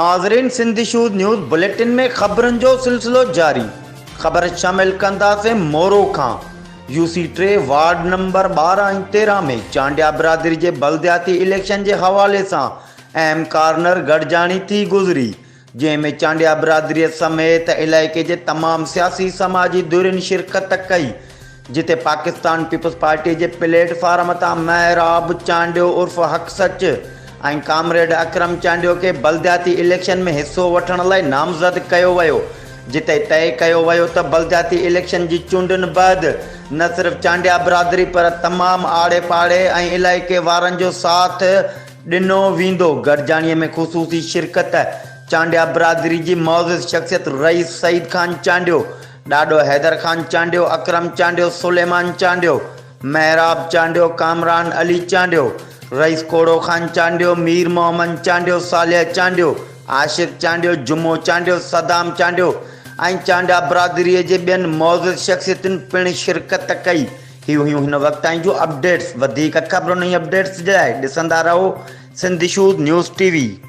ناظرين Sindh issues news bulletin ۾ خبرن جو سلسلو جاري، خبر شامل ڪنداسين مورو کان يو سي ٽي وارڊ نمبر 12 ۽ 13 ۾ چانڊيا برادري جي بلدياتي اليڪشن جي حوالي سان اهم ڪارنر گڏجاڻي ٿي گذري جنهن ۾ چانڊيا برادري سميت علائقي جي تمام سياسي سماجي ڌرين شرڪت ڪئي جتي پاڪستان پيپلز پارٽي جي پليٽ فارم تان محراب چانڊيو عرف حق سچ ۽ ڪامريڊ اڪرم چانڊيو کي بلدياتي اليڪشن ۾ حصو وٺڻ لاء نامزد ڪيو ويو جتي طئي ڪيو ويو ته بلدياتي اليڪشن جي چونڊن بعد نه صرف چانڊيا برادري پر تمام آڙي پاڙي ۽ علائقي وارن جو ساٿ ڏنو ويندو. گڏجاڻي ۾ خصوصي شرڪت چانڊيا برادري جي معزز شخصيت رئيس سعيد خان چانڊيو، ڏاڏو حيدر خان چانڊيو، اڪرم چانڊيو، سليمان چانڊيو، محراب چانڊيو، ڪامران علي چانڊيو، رئيس ڪوڙو خان چانڊيو، مير محمد چانڊيو، صالح چانڊيو، عاشق چانڊيو، جمعو چانڊيو، صدام چانڊيو ۽ چانڊيا برادريء جي ٻين معزز شخصيتن پڻ شرڪت ڪئي. هي هيون هن وقت تائين جون اپڊيٽس. وڌيڪ خبرن ۽ اپڊيٽس جي لاء ڏسندا رهو Sindh issues news T V.